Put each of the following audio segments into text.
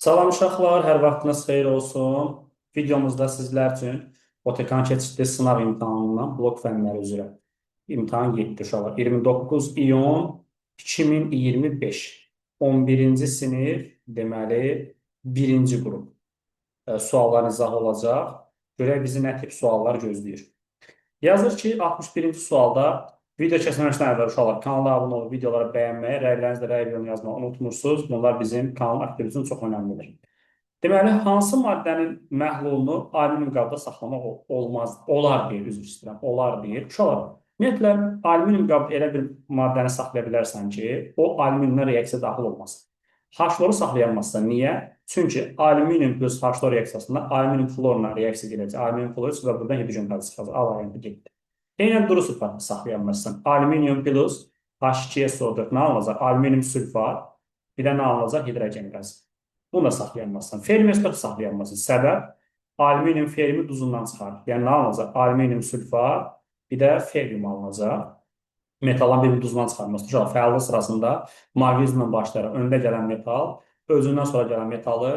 Salam uşaqlar, hər vaxtınız xeyir olsun. Videomuzda sizlər üçün OTK-nın keçirdiyi sınav imtahanından blok fənləri üzrə imtahan 7 uşaqlar. 29 iyun 2025 11-ci sinif, deməli 1-ci qrup. Sualların izahı olacaq. Görək bizi nə tip suallar gözləyir. Yazır ki, 61-ci sualda video kəsməmişdən əvvəl uşaqlar kanala abunə olub videoları bəyənməyi, rəylərinizlə rəy yorum yazmağı unutmursunuz. Bunlar bizim kanalın aktiv üçün çox önəmlidir. Deməli, hansı maddənin məhlulunu alüminium qabda saxlamaq olmaz, olar deyir, üzr istəyirəm, olar deyir. Uşaqlar, ümumiyyətlə, alüminium qabda elə bir maddəni saxlaya bilərsən ki, o alüminiumla reaksiya daxil olmasın. H-xloru saxlayamazsan. Niyə? Çünki alüminium plus H-xlor reaksiyasında alüminium xlorla reaksiya gedəcək. Alüminium xlor və buradan hidrogen qazı çıxacaq. A variantı getdi. Eynən duru sülfatı saxlayamazsan. Alüminium plus H2SO4 nə alınacaq? Alüminium sülfat, bir də nə alınacaq? Hidrogen qazı. Bunu da saxlayamazsan. Fermi S4 saxlayamazsan. Səbəb alüminium fermi duzundan çıxar. Yəni nə alınacaq? Alüminium sülfat, bir də fermium alınacaq. Metalın birinin duzundan çıxarılması. Uşaqlar, fəallıq sırasında maqnezmlə başlayaraq öndə gələn metal, özündən sonra gələn metalı,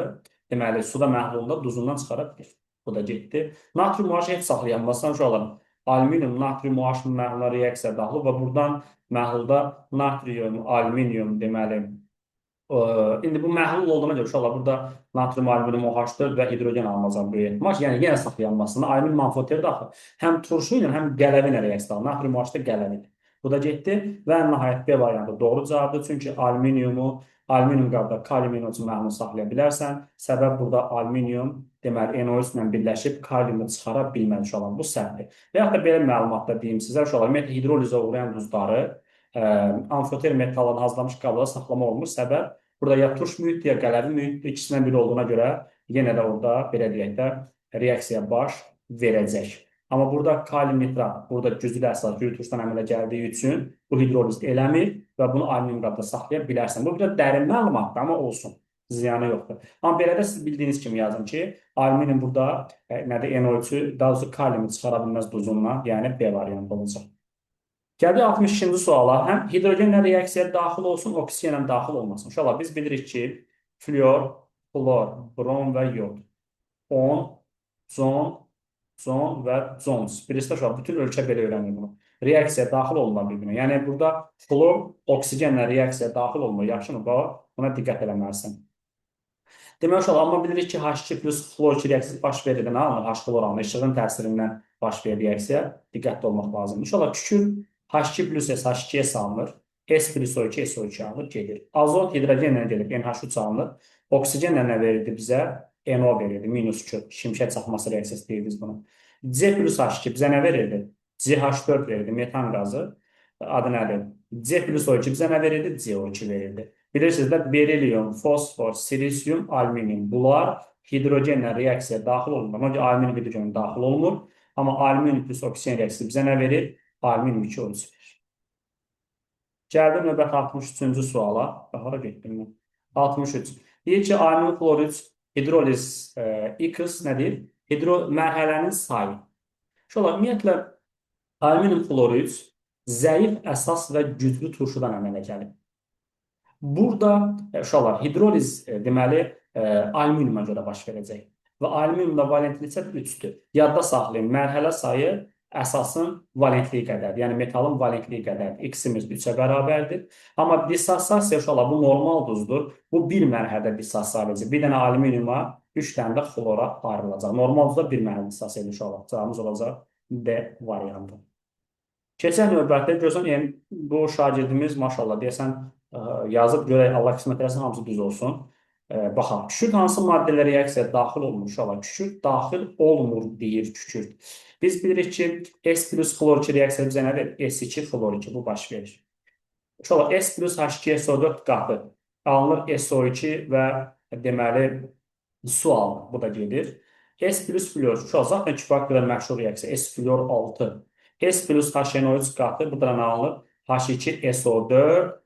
deməli, suda məhlulunda duzundan çıxara bilir. Bu da getdi. Natrium OH heç saxlayamazsan uşaqlar. Alüminium, natrium OH məhluluna reaksiya daxil və buradan məhlulda natrium, alüminium, deməli, indi bu məhlul olduğuna görə uşaqlar burada natrium, alüminium OH4 və hidrogen alınacaq böyük ehtimal. Yəni yenə saxlayanmasında alüminium amfoter daxil. Həm turşu ilə, həm qələvi ilə reaksiya daxil. Natrium OH da qələvidir. Bu da getdi və nəhayət B variantı doğru cavabdır. Çünki alüminiumu alüminium qabda kalium NO3 məhlul saxlaya bilərsən. Səbəb burada alüminium, deməli NO3 ilə birləşib kaliumu çıxara bilməz uşaqlar. Bu səhvdir. Və yaxud da belə məlumat da deyim sizə uşaqlar, ümumiyyətlə hidrolizə uğrayan duzları amfoter metalların hazırlanmış qabda saxlama olmur. Səbəb burada ya turş mühitdir, ya qələvi mühitdir. İkisindən biri olduğuna görə yenə də orada belə deyək də reaksiya baş verəcək. Amma burada kalium nitrat, burada güclü əsas güclü turşdan əmələ gəldiyi üçün bu hidroliz eləmir və bunu alüminium qabda saxlaya bilərsən. Bu bir də dərin məlumatdır, amma olsun. Ziyanı yoxdur. Amma belə də siz bildiyiniz kimi yazın ki, alüminium burada nədir NO3-ü, daha doğrusu kaliumu çıxara bilməz duzundan, yəni B variantı olacaq. Gəldik 62-ci suala. Həm hidrogenlə reaksiyaya daxil olsun, oksigenlə daxil olmasın. Uşaqlar, biz bilirik ki, flor, xlor, brom və yod. 10, con, con və cons. Bilirsiniz uşaqlar, bütün ölkə belə öyrənir bunu. Reaksiya daxil olurlar bir-birinə. Yəni burada xlor oksigenlə reaksiya daxil olmur. Yaxşımı? Bax, buna diqqət eləməlisən. Demək uşaqlar, amma bilirik ki, H2 plus xlor 2 reaksiyası baş verir. Nə alınır? H xlor alınır. İşığın təsirindən baş verir reaksiya. Diqqətli olmaq lazımdır. Uşaqlar, kükürt H2 plus S, H2S alınır. S plus O2, SO2 alınır, gedir. Azot hidrogenlə gedir, NH3 alınır. Oksigenlə nə verirdi bizə? NO verirdi, minus 2. Şimşək çaxması reaksiyası deyirik bunu. C plus H2 bizə nə verirdi? CH4 verirdi, metan qazı. Adı nədir? C plus O2 bizə nə verirdi? CO2 verirdi. Bilirsiniz də berilium, fosfor, silisium, alüminium. Bunlar hidrogenlə reaksiya daxil olmur. Ona görə alüminium hidrogen daxil olmur. Amma alüminium plus oksigen reaksiyası bizə nə verir? Alüminium 2 O3 verir. Gəldim növbəti 63-cü suala. Hara getdim mən? 63. Deyir ki, alüminium xlor 3 hidroliz X nə deyir? Hidro mərhələnin sayı. Uşaqlar, ümumiyyətlə alüminium xlor 3 zəif əsas və güclü turşudan əmələ gəlir. Burada uşaqlar hidroliz deməli alüminiuma görə baş verəcək. Və alüminiumda valentlik 3-dür. Yadda saxlayın, mərhələ sayı əsasın valentliyi qədərdir. Yəni metalın valentliyi qədərdir. X-imiz 3-ə bərabərdir. Amma disosiasiya uşaqlar bu normal duzdur. Bu bir mərhələdə disosiasiya edəcək. Bir dənə alüminiuma, 3 dənə də xlora ayrılacaq. Normal duzda bir mərhələdə disosiasiya edir uşaqlar. Cavabımız olacaq D variantı. Keçək növbətdə görsən, yəni, bu şagirdimiz maşallah deyəsən yazıb görək Allah qismət eləsin hamısı düz olsun. Baxaq, kükürt hansı maddələr reaksiyaya daxil olmur uşaqlar? Kükürt daxil olmur deyir kükürt. Biz bilirik ki, S plus xlor 2 reaksiya bizə nə verir? S2 xlor 2 bu baş verir. Uşaqlar, S plus H2SO4 qatı alınır SO2 və deməli su alınır. Bu da gedir. S plus flor. Uşaqlar, zaten kifayət qədər məşhur reaksiya. S flor 6. S plus HNO3 qatı bu da nə alınır? H2SO4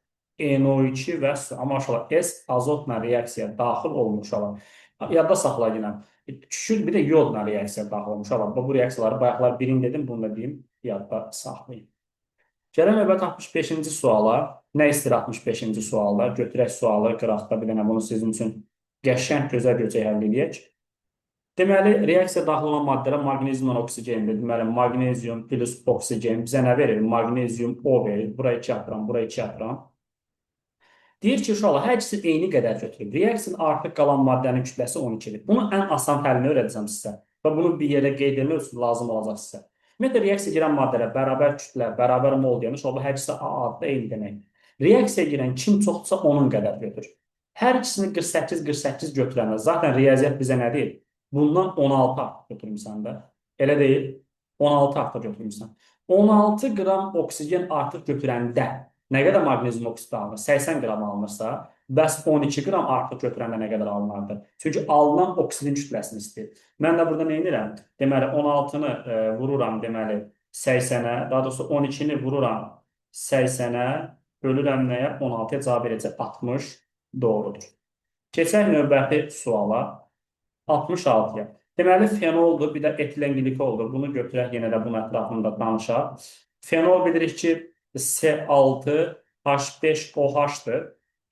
NO2 və su. Amma uşaqlar, S azotla reaksiya daxil olmuş uşaqlar. Yadda saxlayın yenə. Kükürt bir də yodla reaksiya daxil olmuş uşaqlar. Bu reaksiyaları bayaqlar birini dedim, bunu da deyim, yadda saxlayın. Gələk növbət 65-ci suala. Nə istəyir 65-ci sualda? Götürək sualı qıraqda bir dənə bunu sizin üçün Qəşəng, gözəl gözəl həll eləyək. Deməli, reaksiya daxil olan maddələrə maqneziumla oksigendir. Deməli, maqnezium plus oksigen bizə nə verir? Maqnezium O verir. Bura 2 atıram, bura 2 atıram. Deyir ki, uşaqlar, hər ikisi eyni qədər götürüb. Reaksiyanın artıq qalan maddənin kütləsi 12-dir. Bunu ən asan həllini öyrədəcəm sizə. Və bunu bir yerə qeyd etmək üçün lazım olacaq sizə. Ümumiyyətlə, reaksiya girən maddələr bərabər kütlə, bərabər mol deyəndə, uşaqlar, hər ikisi A adda eyni demək. Reaksiya girən kim çoxdursa onun qədər götür. Hər ikisini 48-48 götürəndə, zaten riyaziyyat bizə nə deyir? Bundan 16 artıq götürmüsən də. Elə deyil, 16 artıq götürmüsən. 16 qram oksigen artıq götürəndə nə qədər maqnezium oksid alınır? 80 qram alınırsa, bəs 12 qram artıq götürəndə nə qədər alınardı? Çünki alınan oksidin kütləsini istəyir. Mən də burada nə edirəm? Deməli, 16-nı vururam, deməli, 80-ə, daha doğrusu 12-ni vururam 80-ə, bölürəm nəyə? 16-ya cavab verəcək 60 doğrudur. Keçək növbəti suala. 66-ya. Deməli, fenoldur, bir də etilen qlikoldur. Bunu götürək, yenə də bunun ətrafında danışaq. Fenol bilirik ki, C6H5OH-dır.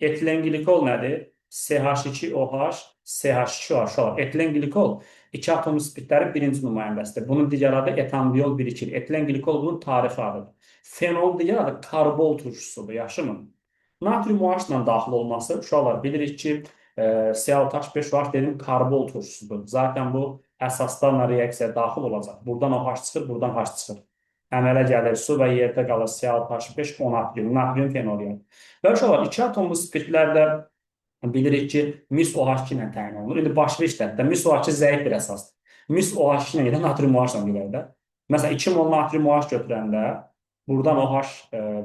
Etilen qlikol nədir? CH2OH, CH2OH. Etilen qlikol iki atomlu spirtlərin birinci nümayəndəsidir. Bunun digər adı etandiol 1,2-dir. Etilen qlikol bunun tarixi adıdır. Fenol digər adı karbol turşusudur. Yaxşımı? Natrium OH ilə daxil olması, uşaqlar bilirik ki, C6H5OH dedim karbol turşusudur. Zaten bu əsaslarla reaksiyaya daxil olacaq. Buradan OH çıxır, buradan H çıxır. Əmələ gəlir su və yerdə qalır C6H5 O natrium, natrium fenol yəni. Və uşaqlar, iki atomlu spirtlərdə bilirik ki, mis OH2 ilə təyin olunur. İndi başqa işlətdə mis OH2 zəif bir əsasdır. Mis OH2 ilə gedə, natrium OH ilə gedər də. Məsələn, 2 mol natrium OH götürəndə buradan OH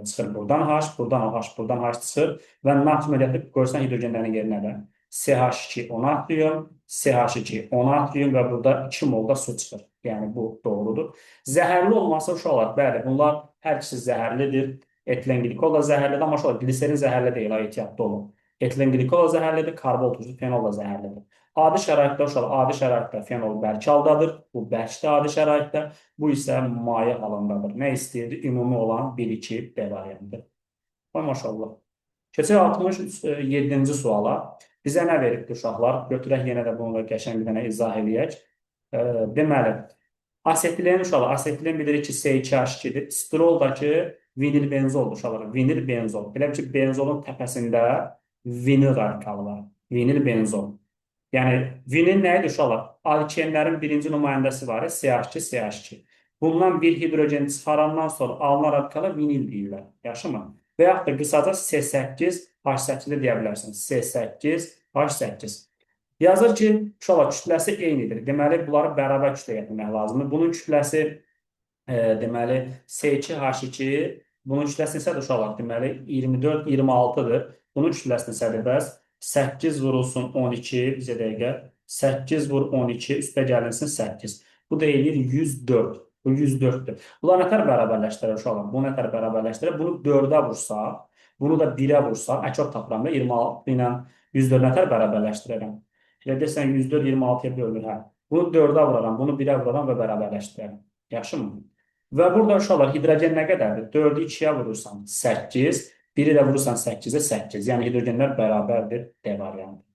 çıxır, buradan H, buradan OH, buradan H çıxır və natrium gətirib görsən hidrogenlərin yerinə də CH2 O natrium, CH2 O natrium və burada 2 molda su çıxır. Yəni bu doğrudur. Zəhərli olması uşaqlar, bəli, bunlar hər ikisi zəhərlidir. Etilen qlikol da zəhərlidir, amma uşaqlar, gliserin zəhərli deyil, ehtiyatlı olun. Etilen qlikol da zəhərlidir, karbol turşusu fenol da zəhərlidir. Adi şəraitdə uşaqlar, adi şəraitdə fenol bərk haldadır. Bu bərkdir adi şəraitdə. Bu isə maye halındadır. Nə istəyirdi? Ümumi olan 1-2 B variantı. Ay maşallah. Keçək 67-ci suala. Bizə nə veribdir uşaqlar? Götürək yenə də bunu da qəşəng bir dənə izah eləyək. Deməli, asetilen uşaqlar, asetilen bilirik ki, C2H2-dir. Stirol da ki, vinil benzoldur uşaqlar. Vinil benzol. Belə ki, benzolun təpəsində vinil radikalı var. Vinil benzol. Yəni, vinil nə idi uşaqlar? Alkenlərin birinci nümayəndəsi var, CH2, CH2. Bundan bir hidrogen çıxarandan sonra alınan radikala vinil deyirlər. Yaxşı mı? Və yaxud da qısaca C8H8 də deyə bilərsən. C8H8. Yazır ki, uşaqlar, kütləsi eynidir. Deməli, bunları bərabər kütlə gətirmək lazımdır. Bunun kütləsi, deməli, C2H2, bunun kütləsi neçədir uşaqlar? Deməli, 24, 26-dır. Bunun kütləsi neçədir bəs? 8 vurulsun 12, bizə dəqiqə. 8 vur 12, üstə gəlinsin 8. Bu da eləyir 104. Bu 104-dür. Bunlar nətər bərabərləşdirər uşaqlar? Bunu nətər bərabərləşdirər? Bunu 4-ə vursaq, bunu da 1-ə vursaq, çox tapıram da 26 ilə 104 nətər bərabərləşdirərəm. Elə desən 104 26-ya bölünür, hə. Bunu 4-ə vuraram, bunu 1-ə vuraram və bərabərləşdirərəm. Yaxşımı? Və burada uşaqlar hidrogen nə qədərdir? 4-ü 2-yə vurursan 8, 1-i də vurursan 8-ə 8. Yəni hidrogenlər bərabərdir D variantı.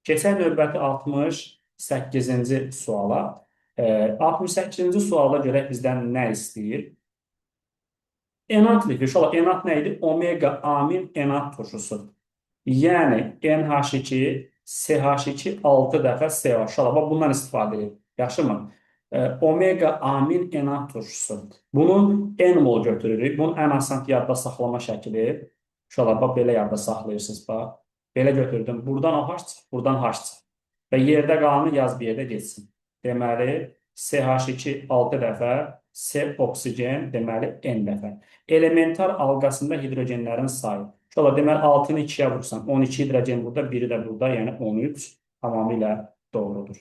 Keçək növbəti 68-ci suala. 68-ci sualda görək bizdən nə istəyir? Enant lifi. Uşaqlar, enant nə idi? Omega amin enant turşusu. Yəni NH2 CH2 6 dəfə CH. Uşaqlar, bax bundan istifadə edir. Yaxşımı? Omega amin enant turşusu. Bunun N mol götürürük. Bunun ən asan yadda saxlama şəkli. Uşaqlar, bax belə yadda saxlayırsınız. Bax. Belə götürdüm. Buradan OH çıx, buradan H çıx. Və yerdə qalanı yaz bir yerdə getsin. Deməli, CH2 6 dəfə, C oksigen, deməli, N dəfə. Elementar alqasında hidrogenlərin sayı. Uşaqlar, deməli, 6-nı 2-yə vursan, 12 hidrogen burada, biri də burada, yəni 13 tamamilə doğrudur.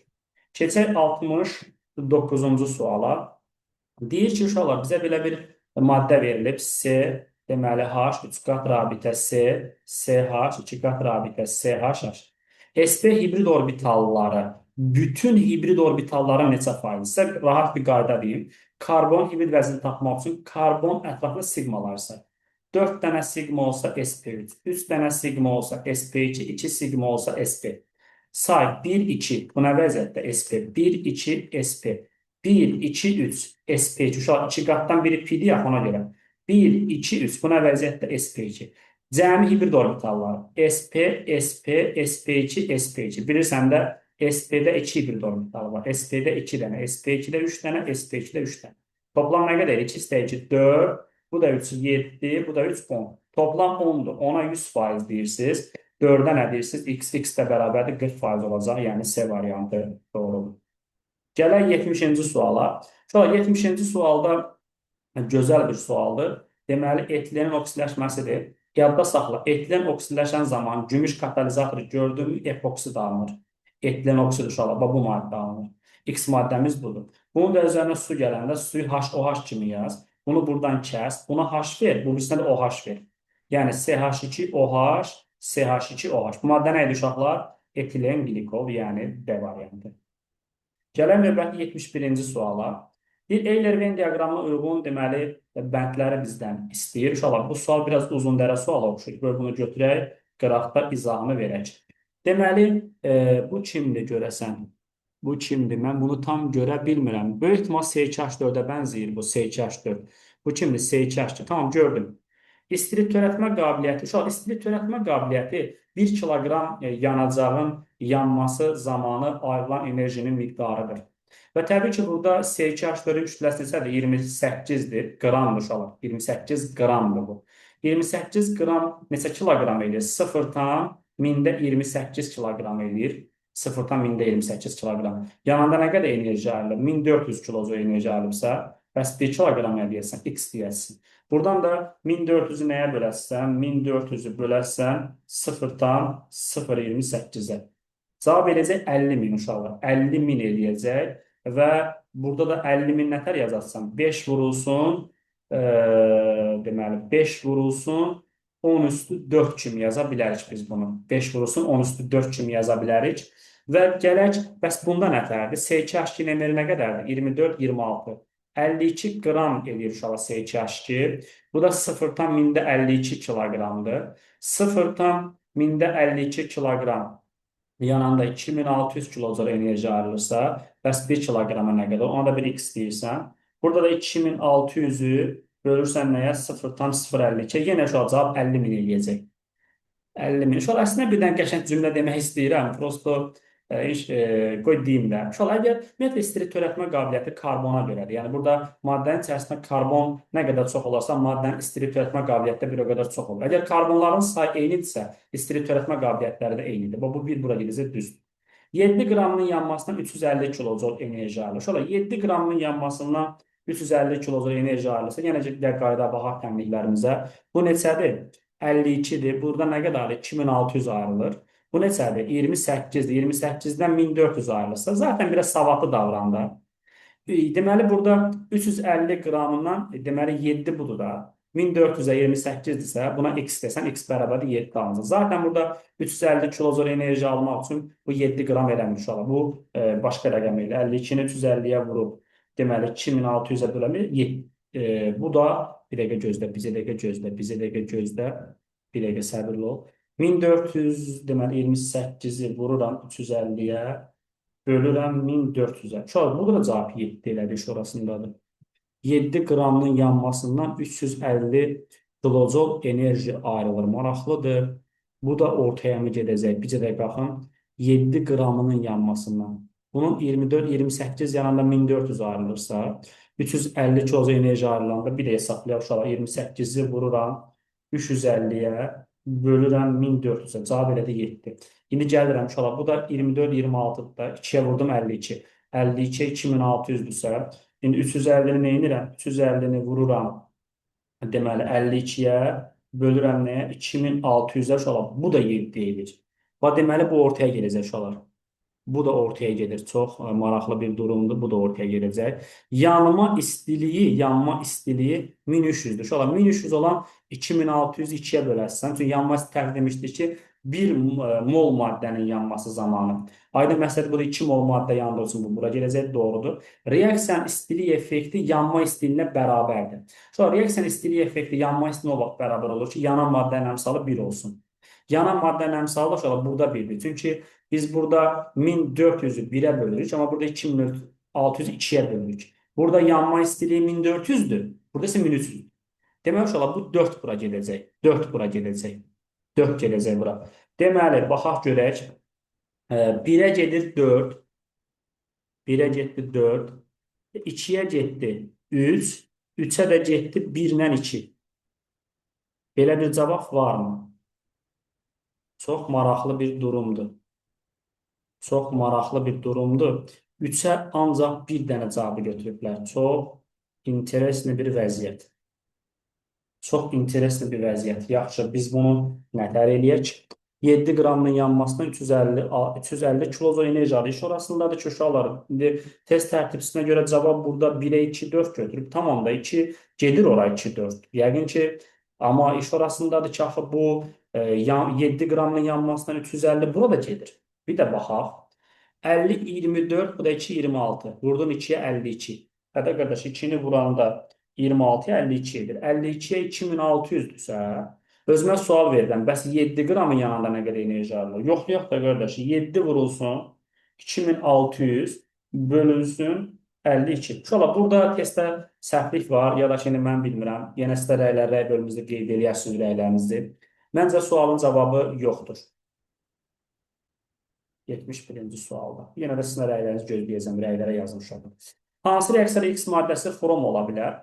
Keçək 69-cu suala. Deyir ki, uşaqlar, bizə belə bir maddə verilib. C, deməli, H, 3 qat rabitə C, CH, 2 qat rabitə CH, H. sp hibrid orbitalları, bütün hibrid orbitalların neçə faizi? Sizə rahat bir qayda deyim. Karbon hibrid vəzini tapmaq üçün karbon ətrafında siqmalar say. 4 dənə siqma olsa sp3, 3 dənə siqma olsa sp2, 2 siqma olsa sp. Say 1, 2. Bu nə vəziyyətdə? SP. 1, 2, SP. 1, 2, 3. SP2. Uşaqlar 2 qatdan biri pi-dir ya, ona görə. 1, 2, 3. Bu nə vəziyyətdə? SP2. Cəmi hibrid orbitalları. SP, SP, SP2, SP2. Bilirsən də SP-də 2 hibrid orbitalı var. SP-də 2 dənə, SP2-də 3 dənə, SP2-də 3 dənə. Toplam nə qədər? 2 2 4, bu da 3, 7, bu da 3, 10. Toplam 10-dur. 10-a 100% deyirsiniz. 4-ə nə deyirsiniz? X, X də bərabərdir 40% olacaq. Yəni C variantı doğrudur. Gələk 70-ci suala. Sonra 70-ci sualda gözəl bir sualdır. Deməli, etilenin oksidləşməsidir. Yadda saxla, etilen oksidləşən zaman gümüş katalizatoru gördüyüm epoksid alınır. Etilen oksid uşaqlar, bax bu maddə alınır. X maddəmiz budur. Bunun da üzərinə su gələndə suyu HOH kimi yaz. Bunu buradan kəs. Buna H ver, bu birisinə də OH ver. Yəni CH2OH, CH2OH. Bu maddə nə idi uşaqlar? Etilen qlikol, yəni D variantı. Gələk növbəti 71-ci suala. Bir Euler-Venn diaqramına uyğun deməli bəndləri bizdən istəyir. Uşaqlar, bu sual biraz uzun dərə suala oxşayır. Qoy bunu götürək, qıraqda izahını verək. Deməli, bu kimdir görəsən? Bu kimdir? Mən bunu tam görə bilmirəm. Böyük ehtimal C2H4-ə bənzəyir bu C2H4. Bu kimdir? C2H4. Tamam, gördüm. İstilik törətmə qabiliyyəti, uşaq, istilik törətmə qabiliyyəti 1 kiloqram yanacağın yanması zamanı ayrılan enerjinin miqdarıdır. Və təbii ki, burada C2H4-ün kütləsi neçədir? 28-dir. Qramdır uşaqlar. 28 qramdır bu. 28 qram neçə kiloqram eləyir? 0,28 kiloqram eləyir. 0,28 kiloqram. Yananda nə qədər enerji ayrılır? 1400 kilojoule enerji ayrılıbsa, bəs 1 kiloqram nə deyəsən? X deyəsən. Buradan da 1400-ü nəyə böləsən? 1400-ü böləsən 0,028-ə. Cavab eləyəcək 50 min uşaqlar. 50 min eləyəcək və burada da 50 min nətər yazacaqsan? 5 vurulsun, deməli 5 vurulsun 10 üstü 4 kimi yaza bilərik biz bunu. 5 vurulsun 10 üstü 4 kimi yaza bilərik. Və gələk, bəs bunda nətərdir? C2H2 emeri nə qədərdir? 24, 26. 52 qram eləyir uşaqlar C2H2. Bu da 0,52 kiloqramdır. 0,52 kiloqram yananda 2600 kilojoule enerji ayrılırsa, bəs 1 kiloqrama nə qədər? Ona da bir x deyirsən. Burada da 2600-ü bölürsən nəyə? 0,052. Yenə şu cavab 50 min eləyəcək. 50 min. Uşaqlar, əslində bir dənə qəşəng cümlə demək istəyirəm. Prosto qoy deyim də. Uşaqlar, əgər ümumiyyətlə istilik törətmə qabiliyyəti karbona görədir. Yəni burada maddənin içərisində karbon nə qədər çox olarsa, maddənin istilik törətmə qabiliyyəti də bir o qədər çox olur. Əgər karbonların sayı eynidirsə, istilik törətmə qabiliyyətləri də eynidir. Bu bir bura gedəcək düzdür. 7 qramının yanmasından 350 kilojoule enerji ayrılır. Uşaqlar, 7 qramının yanmasından 350 kilojoule enerji ayrılırsa, yenə də qayda baxaq tənliklərimizə. Bu neçədir? 52-dir. Burada nə qədərdir? 2600 ayrılır. Bu neçədir? 28-dir. 28-dən 1400 ayrılırsa, zaten biraz savadlı davrandı. Deməli, burada 350 qramından, deməli 7 budur da. 1400-ə 28-dirsə, buna x desən, x bərabərdir 7 alınacaq. Zaten burada 350 kilojoule enerji almaq üçün bu 7 qram eləmiş olar. Bu başqa rəqəm elə. 52-ni 350-yə vurub, deməli 2600-ə böləmir. Bu da, bir dəqiqə gözlə, bizə dəqiqə gözlə, bizə dəqiqə gözlə, bir dəqiqə səbirli ol. 1400, deməli 28-i vururam 350-yə, bölürəm 1400-ə. Uşaqlar, burada da cavab 7 elədir, orasındadır. 7 qramının yanmasından 350 kilojoule enerji ayrılır. Maraqlıdır. Bu da ortaya mı gedəcək? Bizə də baxın. 7 qramının yanmasından. Bunun 24, 28 yanında 1400 ayrılırsa, 350 kilojoule enerji ayrılanda bir də hesablayaq uşaqlar. 28-i vururam 350-yə, bölürəm 1400-ə. Cavab elədi 7. İndi gəlirəm uşaqlar. Bu da 24, 26-dır da. 2-yə vurdum 52. 52 2600-dürsə, indi 350-ni nə edirəm? 350-ni vururam. Deməli 52-yə bölürəm nəyə? 2600-ə uşaqlar. Bu da 7 edir. Və deməli bu ortaya gedəcək uşaqlar. Bu da ortaya gedir. Çox maraqlı bir durumdur. Bu da ortaya gedəcək. Yanma istiliyi, yanma istiliyi 1300-dür. Uşaqlar 1300 olan 2600-ü 2-yə bölərsən. Çünki yanma istiliyi demişdik ki, 1 mol maddənin yanması zamanı. Aydın məsələ burada 2 mol maddə yandığı üçün bu bura gələcək, doğrudur. Reaksiyanın istilik effekti yanma istiliyinə bərabərdir. Sonra reaksiyanın istilik effekti yanma istilinə o vaxt bərabər olur ki, yanan maddənin əmsalı 1 olsun. Yanan maddənin əmsalı uşaqlar burada 1-dir. Çünki biz burada 1400-ü 1-ə bölürük, amma burada 2600-ü 2-yə bölürük. Burada yanma istiliyi 1400-dür. Burada isə 1300. Demək uşaqlar bu 4 bura gedəcək. 4 bura gedəcək. 4 gedəcək bura. Deməli, baxaq görək. 1-ə gedir 4. 1-ə getdi 4. 2-yə getdi 3. 3-ə də getdi 1 ilə 2. Belə bir cavab varmı? Çox maraqlı bir durumdur. Çox maraqlı bir durumdur. 3-ə ancaq bir dənə cavabı götürüblər. Çox interesli bir vəziyyət. Çox interesli bir vəziyyət. Yaxşı, biz bunu nətər eləyək? 7 qramın yanmasına 350 kilojol enerji alır. İş orasındadır ki, uşaqlar, indi test tərtibçisinə görə cavab burada 1-ə 2, 4 götürüb. Tamam da 2 gedir ora 2, 4. Yəqin ki, amma iş orasındadır ki, axı bu 7 qramın yanmasından 350 burada gedir. Bir də baxaq. 50, 24, bu da 2, 26. Vurdun 2-yə 52. Hədə qardaş, 2-ni vuranda 26-ya 52 edir. 52-yə 2600-dürsə, özümə sual verirəm. Bəs 7 qramın yanında nə qədər enerji ayrılır? Yox, yox da qardaş, 7 vurulsun 2600 bölünsün 52. Uşaqlar, burada testdə səhvlik var, ya da ki, mən bilmirəm. Yenə sizə rəylər, rəy bölümümüzdə qeyd eləyərsiniz rəylərinizi. Məncə sualın cavabı yoxdur. 71-ci sualda. Yenə də sizin rəylərinizi gözləyəcəm, rəylərə yazmışam. Hansı reaksiyada X maddəsi xrom ola bilər?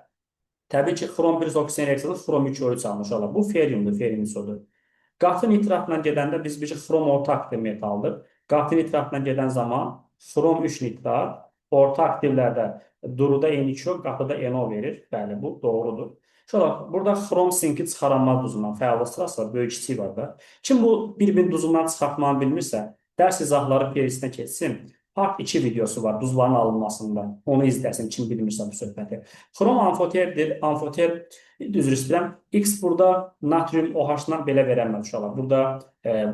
Təbii ki, xrom 1 oksigen reaksiyası xrom 3 O3 almış olar. Bu feriumdur, ferium sodur. Qatı nitratla gedəndə biz bir xrom orta aktiv metaldır. Qatı nitratla gedən zaman xrom 3 nitrat orta aktivlərdə duruda N2O, qatıda NO verir. Bəli, bu doğrudur. Şöyle, burada xrom sinki çıxaranlar duzundan fəallıq sırası var, böyük kiçik var da. Kim bu bir-birinin duzundan çıxartmanı bilmirsə, dərs izahları playlistinə keçsin. Part 2 videosu var duzların alınmasında. Onu izləsin kim bilmirsə bu söhbəti. Xrom amfoterdir. Amfoter, üzr istəyirəm. X burada natrium OH-dan belə verənməz uşaqlar. Burada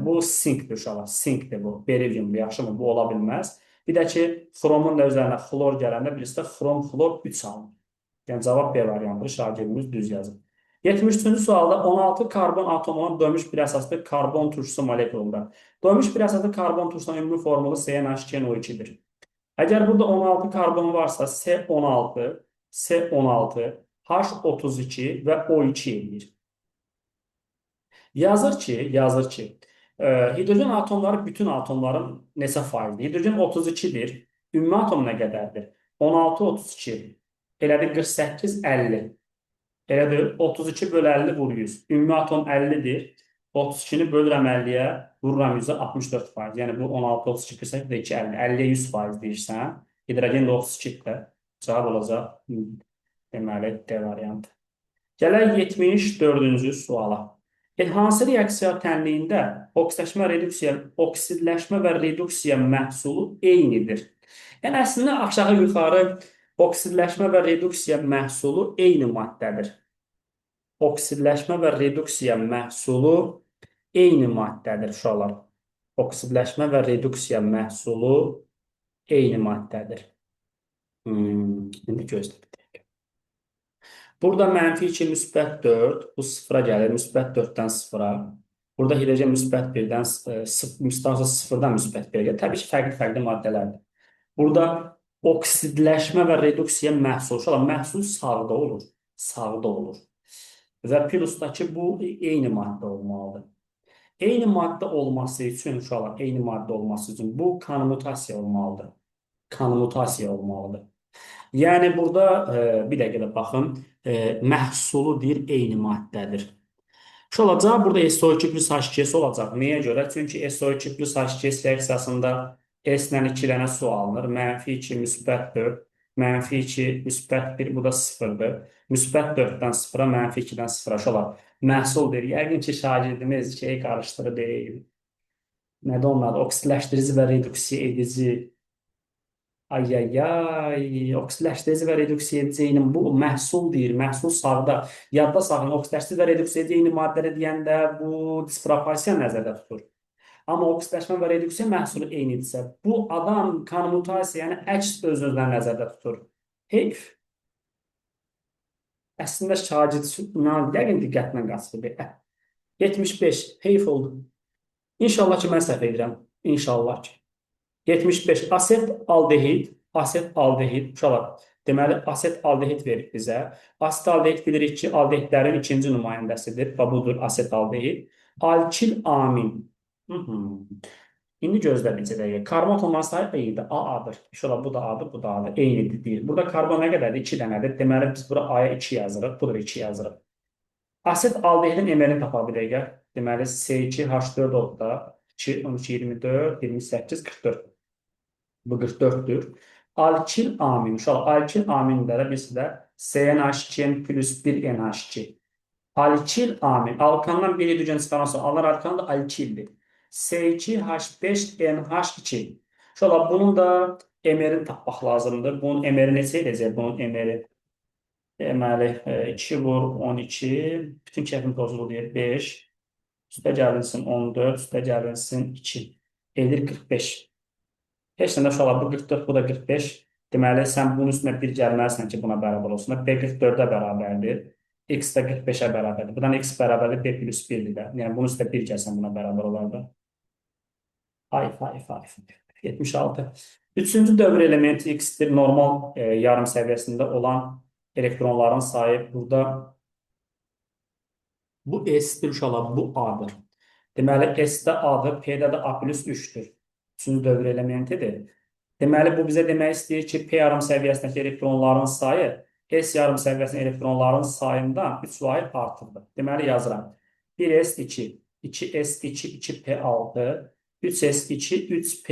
bu sinkdir uşaqlar. Sinkdir bu. Berilyumdur. Yaxşı mı? Bu ola bilməz. Bir də ki, xromun da üzərinə xlor gələndə bilirsiniz də xrom xlor 3 alınır. Yəni cavab B variantıdır. Şagirdimiz düz yazıb. 73-cü sualda 16 karbon atomundan doymuş bir əsaslı karbon turşusu molekulunda. Doymuş bir əsaslı karbon turşusunun ümumi formulu CnH2nO2-dir. Əgər burada 16 karbon varsa C16, C16, H32 və O2 eləyir. Yazır ki, hidrogen atomları bütün atomların neçə faizdir? Hidrogen 32-dir. Ümumi atom nə qədərdir? 16, 32. Elədir 48, 50. Elədir 32 bölü 50 vur 100. Ümumi atom 50-dir. 32-ni bölürəm 50-yə, vururam 100-ə 64%. Yəni bu 16, 32, 48, 2, 50. 50-yə 100% deyirsən. Hidrogen də 32-dir. Cavab olacaq. Deməli, D variantı. Gələk 74-cü suala. Hansı reaksiya tənliyində oksidləşmə və reduksiya məhsulu eynidir? Yəni, əslində, aşağı-yuxarı oksidləşmə və reduksiya məhsulu eyni maddədir. Oksidləşmə və reduksiya məhsulu eyni maddədir, uşaqlar. Oksidləşmə və reduksiya məhsulu eyni maddədir. İndi gözlə bir dəqiqə. Burada mənfi 2, müsbət 4, bu sıfıra gəlir, müsbət 4-dən sıfıra. Burada hidrogen müsbət 1-dən, sıfırdan müsbət 1-ə gəlir. Təbii ki, fərqli-fərqli maddələrdir. Burada oksidləşmə və reduksiya məhsulu. Uşaqlar, məhsul sağda olur. Sağda olur. Və plusdakı bu eyni maddə olmalıdır. Eyni maddə olması üçün, uşaqlar, eyni maddə olması üçün bu konmutasiya olmalıdır. Konmutasiya olmalıdır. Yəni burada bir dəqiqə də baxın, məhsulu deyir, eyni maddədir. Uşaqlar, cavab burada SO2 plus H2S olacaq. Nəyə görə? Çünki SO2 plus H2S reaksiyasında S ilə 2 dənə su alınır. Mənfi 2, müsbət 4, mənfi 2, müsbət 1, bu da 0-dır. Müsbət 4-dən 0-a, mənfi 2-dən 0-a. Uşaqlar, məhsul deyir. Yəqin ki, şagirdimiz şey qarışdırır deyil. Nədir onun adı? Oksidləşdirici və reduksiya edici. Ay, ay, ay, oksidləşdirici və reduksiya edici eyni bu məhsul deyir, məhsul sağda. Yadda saxlayın, oksidləşdirici və reduksiya edici eyni maddələri deyəndə bu disproporsiya nəzərdə tutur. Amma oksidləşmə və reduksiya məhsulu eynidirsə, bu adam konmutasiya, yəni əks öz-özünə nəzərdə tutur. Heyf. Əslində şagird yəqin diqqətlə qaçırdı. 75, heyf oldu. İnşallah ki, mən səhv edirəm. İnşallah ki. 75. Asetaldehid. Asetaldehid. Uşaqlar, deməli, asetaldehid verib bizə. Asetaldehid bilirik ki, aldehidlərin ikinci nümayəndəsidir. Və budur asetaldehid. Alkil amin. İndi gözlə bir dəqiqə. Karbon atomlarının sayı eynidir. A A-dır. İnşallah bu da A-dır, bu da A-dır. Eynidir deyil. Burada karbon nə qədərdir? 2 dənədir. Deməli, biz bura A-ya 2 yazırıq. Budur 2 yazırıq. Asetaldehidin MR-ni tapaq bir dəqiqə. Deməli, C2H4O-da 2, 12, 24, 28, 44. Bu 44-dür. Alkil amin. Uşaqlar, alkil aminlərə biz də CnH2n plus 1 NH2. Alkil amin. Alkandan bir hidrogen çıxaran sonra alan alkan da alkildir. C2H5NH2. Uşaqlar, bunun da MR-ini tapmaq lazımdır. Bunun MR-i neçə edəcək? Bunun MR-i deməli 2 vur 12. Bütün kefim pozuldu deyə 5. Üstə gəlinsin 14, üstə gəlinsin 2. Edir 45. Heç nə də uşaqlar, bu 44, bu da 45. Deməli, sən bunun üstünə 1 gəlməlisən ki, buna bərabər olsun. B 44-ə bərabərdir. X də 45-ə bərabərdir. Buradan X bərabərdir B plus 1-dir də. Yəni, bunun üstünə 1 gəlsən buna bərabər olardı. Ay, ay, ay. 76. Üçüncü dövr elementi X-dir. Normal yarım səviyyəsində olan elektronların sayı burada. Bu S-dir uşaqlar, bu A-dır. Deməli, S-də A-dır, P-də də A plus 3-dür. Üçüncü dövr elementidir. Deməli, bu bizə demək istəyir ki, P yarım səviyyəsindəki elektronların sayı S yarım səviyyəsindəki elektronların sayından 3 vahid artıqdır. Deməli, yazıram. 1S2, 2S2, 2P6, 3S2, 3P,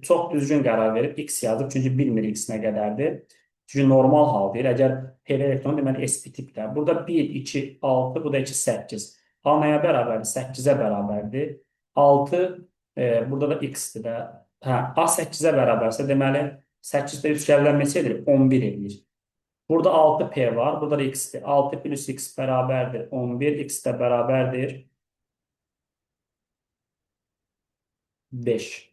çox düzgün qərar verib, X yazıb, çünki bilmir X nə qədərdir. Çünki normal hal deyil. Əgər P elektron, deməli S tipdir. Burada 1, 2, 6, bu da 2, 8. A nəyə bərabərdir? 8-ə bərabərdir. 6, burada da X-dir də. Hə, A 8-ə bərabərsə, deməli 8-də 3 gələn neçə edir? 11 edir. Burada 6P var, burada da X-dir. 6 plus X bərabərdir 11, X də bərabərdir 5.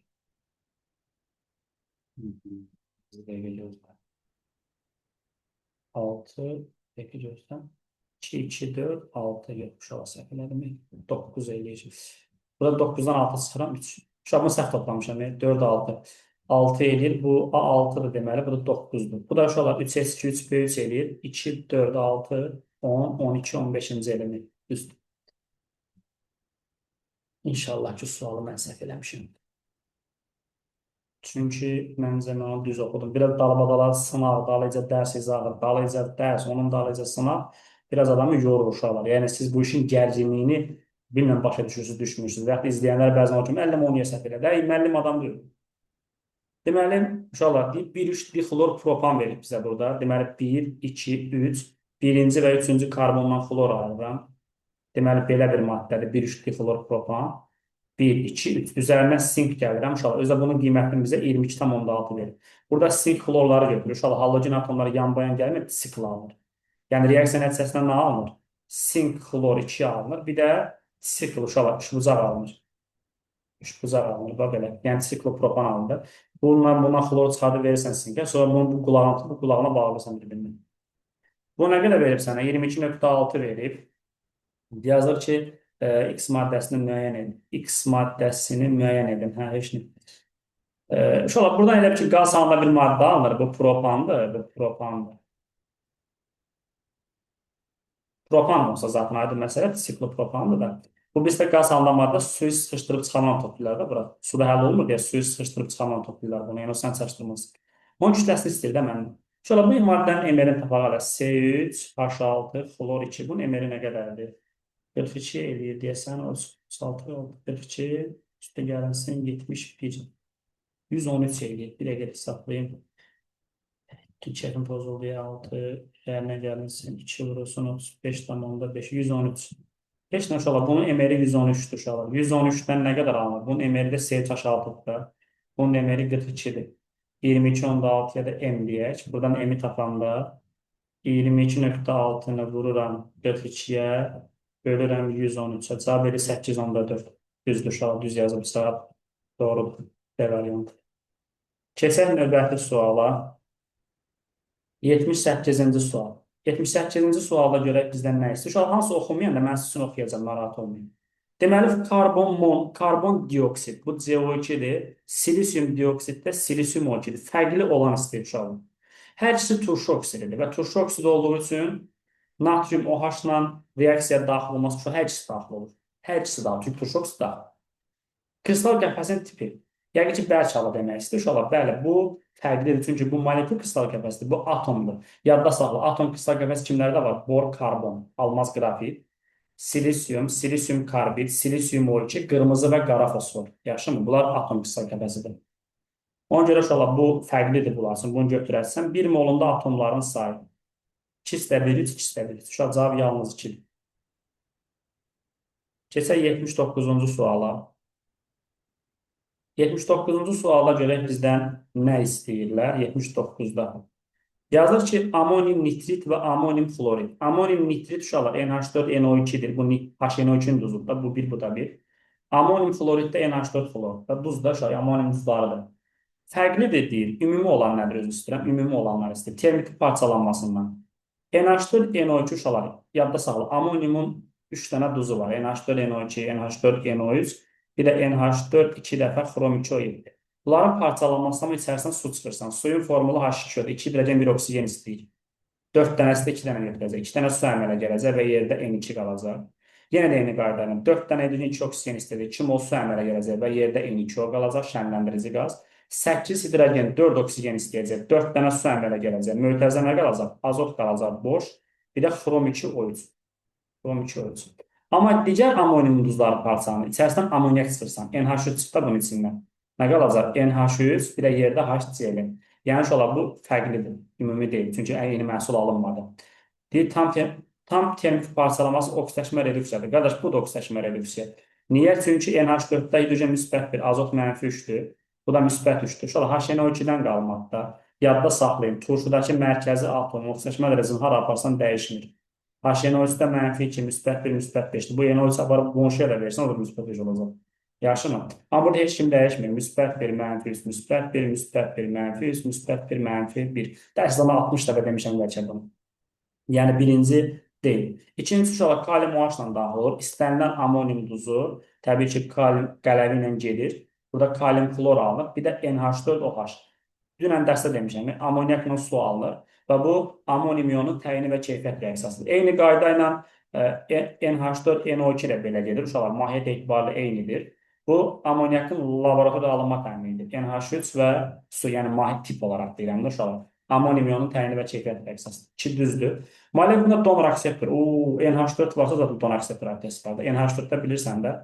6, peki gözləm. 2, 2, 4, 6, yox, uşaq səhv elədim. 9 eləyəcək. Burada 9-dan 6 çıxıram, 3. Uşaq bunu səhv toplamışam. 4, 6. 6 eləyir. Bu A6-dır deməli. Bu da 9-dur. Bu da uşaqlar 3S2, 3P3 eləyir. 2, 4, 6, 10, 12, 15-ci element. Düzdür. İnşallah ki, sualı mən səhv eləmişim. Çünki məncə mən onu düz oxudum. Biraz dalbadala sınaq, dalıca dərs izahı, dalıca dərs, onun dalıca sınaq biraz adamı yorur uşaqlar. Yəni siz bu işin gərginliyini bilmirəm başa düşürsünüz, düşmürsünüz. Və yaxud izləyənlər bəzən olur ki, müəllim onu niyə səhv elədi? Ey, müəllim adam deyil. Deməli, uşaqlar, 1,3 dixlorpropan verib bizə burada. Deməli, 1, 2, 3, birinci və üçüncü karbondan xlor ayırıram. Deməli, belə bir maddədir. 1,3 dixlorpropan. 1, 2, 3. Üzərinə sink gəlirəm. Uşaqlar, özü də bunun qiymətini bizə 22,6 verir. Burada sink xlorları götürür. Uşaqlar, halogen atomları yan-bayan gəlmir, sikl alınır. Yəni, reaksiya nəticəsində nə alınır? Sink xlor 2 alınır. Bir də sikl, uşaqlar, üçbucaq alınır. Üçbucaq alınır, bax belə. Yəni, siklopropan alınır. Bununla buna xlor çıxardı verirsən sinkə, sonra bunu bu qulağına, bu qulağına bağlayırsan bir-birinə. Bu nə qədər verib sənə? 22,6 verib. Yazır ki, X maddəsini müəyyən edin. X maddəsini müəyyən edin. Hə, heç nə. Uşaqlar, buradan elə ki, qaz halında bir maddə alınır. Bu propandır. Bu propandır. Propan olsa zaten aydın məsələ, siklopropandır da. Bu bizdə qaz halında maddə suyu sıxışdırıb çıxarman toplayırlar da bura. Suda həll olmur deyə suyu sıxışdırıb çıxarman toplayırlar bunu. Yəni o sən çaşdırmaz. Onun kütləsini istəyir də mənim. Uşaqlar, bu maddənin MR-ini tapaq hələ. C3, H6, xlor 2. Bunun MR-i nə qədərdir? 42 eləyir deyəsən, 36 oldu. 42, üstə gəlinsin 71. 113 eləyir. Bir dəqiqə hesablayayım. Kefim pozuldu ya 6, üzərinə gəlinsin 2 vurulsun 35,5, 113. Heç nə uşaqlar, bunun MR-i 113-dür uşaqlar. 113-dən nə qədər alınır? Bunun MR-i də C3H6-dır. Bunun MR-i 42-dir. 22,6-ya da M deyək. Buradan M-i tapanda 22,6-nı vururam 42-yə, bölürəm 113-ə. Cavab verir 8,4. Düzdür uşaqlar, düz yazıb cavab doğrudur. D variantı. Keçək növbəti suala. 78-ci sual. 78-ci sualda görək bizdən nə istəyir. Uşaqlar, hansı oxumayan da mən sizin üçün oxuyacağam, narahat olmayın. Deməli, karbon dioksid, bu CO2-dir. Silisium dioksid də silisium O2-dir. Fərqli olan istəyir uşaqlar. Hər ikisi turşu oksididir və turşu oksidi olduğu üçün natrium OH ilə reaksiyaya daxil olması uşaq hər ikisi daxil olur. Hər ikisi daxil, çünki turşu oksid daxil. Kristal qəfəsin tipi. Yəqin ki, bərk halı demək istəyir. Uşaqlar, bəli, bu fərqlidir. Çünki bu molekul kristal qəfəsidir, bu atomdur. Yadda saxla, atom kristal qəfəsi kimlərdə var? Bor, karbon, almaz qrafit, silisium, silisium karbid, silisium O2, qırmızı və qara fosfor. Yaxşımı? Bunlar atom kristal qəfəsidir. Ona görə uşaqlar, bu fərqlidir bunlar üçün. Bunu götürərsən, 1 molunda atomların sayı 2,1, 3, 2,1. Uşaq, cavab yalnız 2-dir. Keçək 79-cu suala. 79-cu suala görə bizdən nə istəyirlər? 79-da. Yazır ki, amonium nitrit və amonium xlorid. Amonium nitrit uşaqlar NH4 NO2-dir. Bu HNO2-nin duzudur da. Bu bir, bu da bir. Amonium xlorid də NH4 xlor. Və duz da uşaq, amonium duzlarıdır. Fərqlidir deyir. Ümumi olan nədir özü istəyirəm? Ümumi olanlar istəyir. Termik parçalanmasından. NH4 NO2 uşaqlar, yadda saxla. Amoniumun 3 dənə duzu var. NH4 NO2, NH4 NO3, bir də NH4 2 dəfə xrom 2 O7. Bunların parçalanmasından içərisindən su çıxırsan. Suyun formulu H2O-dur. 2 hidrogen, 1 oksigen istəyir. 4 dənəsi də 2 dənə götürəcək. 2 dənə su əmələ gələcək və yerdə N2 qalacaq. Yenə də eyni qayda ilə 4 dənə hidrogen, 2 oksigen istədi. 2 mol su əmələ gələcək və yerdə N2O qalacaq, şənləndirici qaz. 8 hidrogen, 4 oksigen istəyəcək. 4 dənə su əmələ gələcək. Mötərizə nə qalacaq? Azot qalacaq boş. Bir də xrom 2 O3. Xrom 2 O3. Amma digər amonium duzları parçalanır. İçərisindən amonyak çıxırsan. NH3 çıxdı bunun içindən. Nə qalacaq? NH3, bir də yerdə HCl. Yəni uşaqlar, bu fərqlidir. Ümumi deyil. Çünki eyni məhsul alınmadı. Deyir, tam termik parçalaması oksidləşmə reduksiyadır. Qardaş, bu da oksidləşmə reduksiya. Niyə? Çünki NH4-də hidrogen müsbət 1, azot mənfi 3-dür. Bu da müsbət 3-dür. Uşaqlar, HNO2-dən qalmaqda. Yadda saxlayın. Turşudakı mərkəzi atom oksidləşmə dərəcəsini hara aparsan dəyişmir. HNO3-də mənfi 2, müsbət 1, müsbət 5-dir. Bu NO3 aparıb qonşuya da versən, o da müsbət 5 olacaq. Yaxşımı? Amma burada heç kim dəyişmir. Müsbət 1, mənfi 3, müsbət 1, müsbət 1, mənfi 3, müsbət 1, mənfi 1. Dərs zamanı 60 dəfə demişəm bəlkə bunu. Yəni birinci deyil. İkinci uşaqlar kalium OH ilə daxil olur. İstənilən amonium duzu təbii ki, kalium qələvi ilə gedir. Burada kalium xlor alınır. Bir də NH4OH. Dünən dərsdə demişəm, amonyakla su alınır və bu amonium iyonun təyini və keyfiyyət reaksiyasıdır. Eyni qayda ilə NH4 NO2 də belə gedir. Uşaqlar, mahiyyət etibarilə eynidir. Bu amonyakın laboratoriyada alınma təminidir. NH3 və su, yəni mahiyyət tip olaraq deyirəm də uşaqlar. Amonium iyonun təyini və keyfiyyət reaksiyasıdır. 2 düzdür. Molekulda donor akseptor. NH4 varsa zaten donor akseptor rabitəsi vardır. NH4-də bilirsən də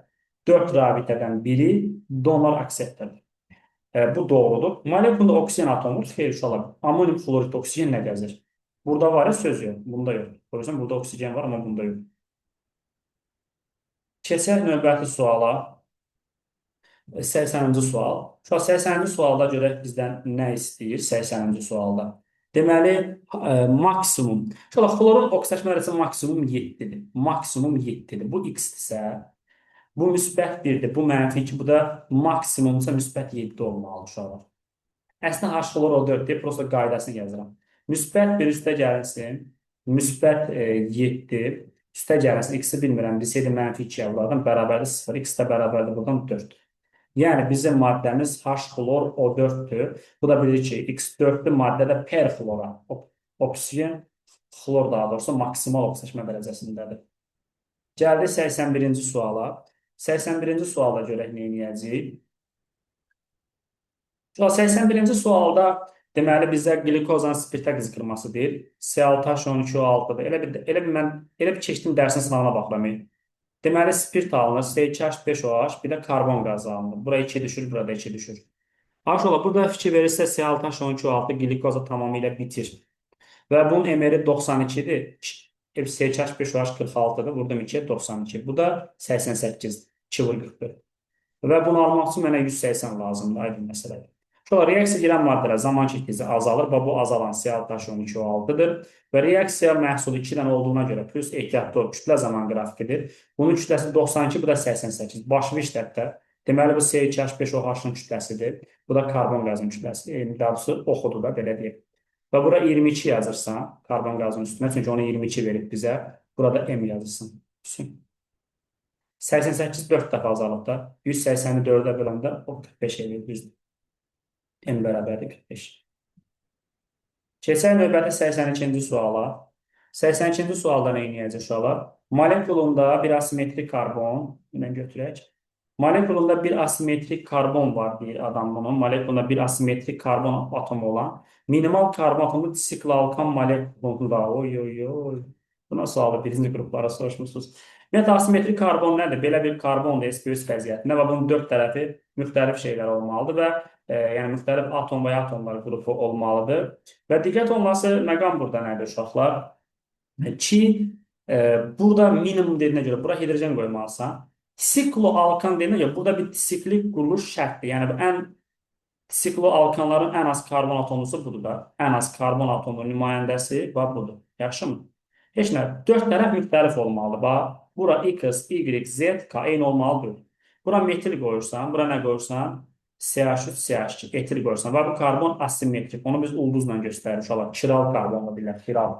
4 rabitədən biri donor akseptordur. Bu doğrudur. Molekulda oksigen atomu, xeyr uşaqlar. Amonium xloriddə oksigen nə gəzir? Burada var ya, söz yox. Bunda yox. O yüzden burada oksigen var, amma bunda yox. Keçək növbəti suala. 80-ci sual. Şu 80-ci sualda görək bizdən nə istəyir 80-ci sualda. Deməli, maksimum. Uşaqlar, xlorun oksidləşmə dərəcəsi maksimum 7-dir. Maksimum 7-dir. Bu x-dirsə, bu müsbət 1-dir, bu mənfi 2, bu da maksimumsa müsbət 7 olmalı uşaqlar. Əslində H xlor O4 deyib, prosta qaydasını yazıram. Müsbət 1 üstə gəlinsin, müsbət 7 üstə gəlinsin, x-i bilmirəm, deseydi mənfi 2-yə vurardım, bərabərdir 0, x də bərabərdir buradan 4. Yəni bizim maddəmiz H xlor O4-dür. Bu da bilir ki, X4-lü maddədə perxlorat, oksigen, xlor daha doğrusu maksimal oksidləşmə dərəcəsindədir. Gəldik 81-ci suala. 81-ci sualda görək nə edəcəyik. 81-ci sualda deməli bizə qlikozanın spirtə qızqırması deyir. C6H12O6-dır. Elə bir mən elə bir keçdim dərsin sınavına baxıram. Deməli spirt alınır, C2H5OH, bir də karbon qazı alınır. Bura 2 düşür, burada 2 düşür. Aşola, burada fikir verirsə C6H12O6 qlikoza tamamilə bitir. Və bunun MR-i 92-dir. C2H5OH 46-dır. Vurdum 2-yə 92. Bu da 88. 2,44. Və bunu almaq üçün mənə 180 lazımdır. Aydın məsələdir. Sonra reaksiya girən maddələr zaman keçdikcə azalır və bu azalan C6H12O6-dır. Və reaksiya məhsulu 2 dənə olduğuna görə plus ehtiyatlı ol, kütlə zaman qrafikidir. Bunun kütləsi 92, bu da 88. Başlı işlətdə. Deməli, bu C2H5OH-ın kütləsidir. Bu da karbon qazının kütləsi. Daha doğrusu oxudu da, belə deyək. Və bura 22 yazırsan karbon qazının üstünə, çünki onu 22 verib bizə. Burada M yazırsın. 88 4 dəfə azalıb da. 180-i 4-ə böləndə o 45 eləyir, düzdür. N bərabərdir 45. Keçək növbəti 82-ci suala. 82-ci sualda nə edəcək uşaqlar? Molekulunda bir asimetrik karbon, ilə götürək. Molekulunda bir asimetrik karbon var deyir adam bunun. Molekulunda bir asimetrik karbon atomu olan minimal karbon atomu sikloalkan molekulunda. Oy oy oy. Buna sualı birinci qruplara soruşmuşsunuz. Ümumiyyətlə, asimetrik karbon nədir? Belə bir karbondur SPÜS vəziyyətində və bunun dörd tərəfi müxtəlif şeylər olmalıdır və yəni müxtəlif atom və ya atomlar qrupu olmalıdır. Və diqqət olması məqam burada nədir uşaqlar? Ki, burada minimum dediyinə görə bura hidrogen qoymalısan. Sikloalkan dediyinə görə burada bir siklik quruluş şərtdir. Yəni bu ən sikloalkanların ən az karbon atomlusu budur da. Ən az karbon atomu nümayəndəsi bax budur. Yaxşımı? Heç nə, dörd tərəf müxtəlif olmalıdır. Bax, bura X, Y, Z, K eyni olmalıdır. Bura metil qoyursan, bura nə qoyursan? CH3, CH2, etil qoyursan. Bax, bu karbon asimetrik. Onu biz ulduzla göstəririk. Uşaqlar, kiral karbonla deyirlər, kiral.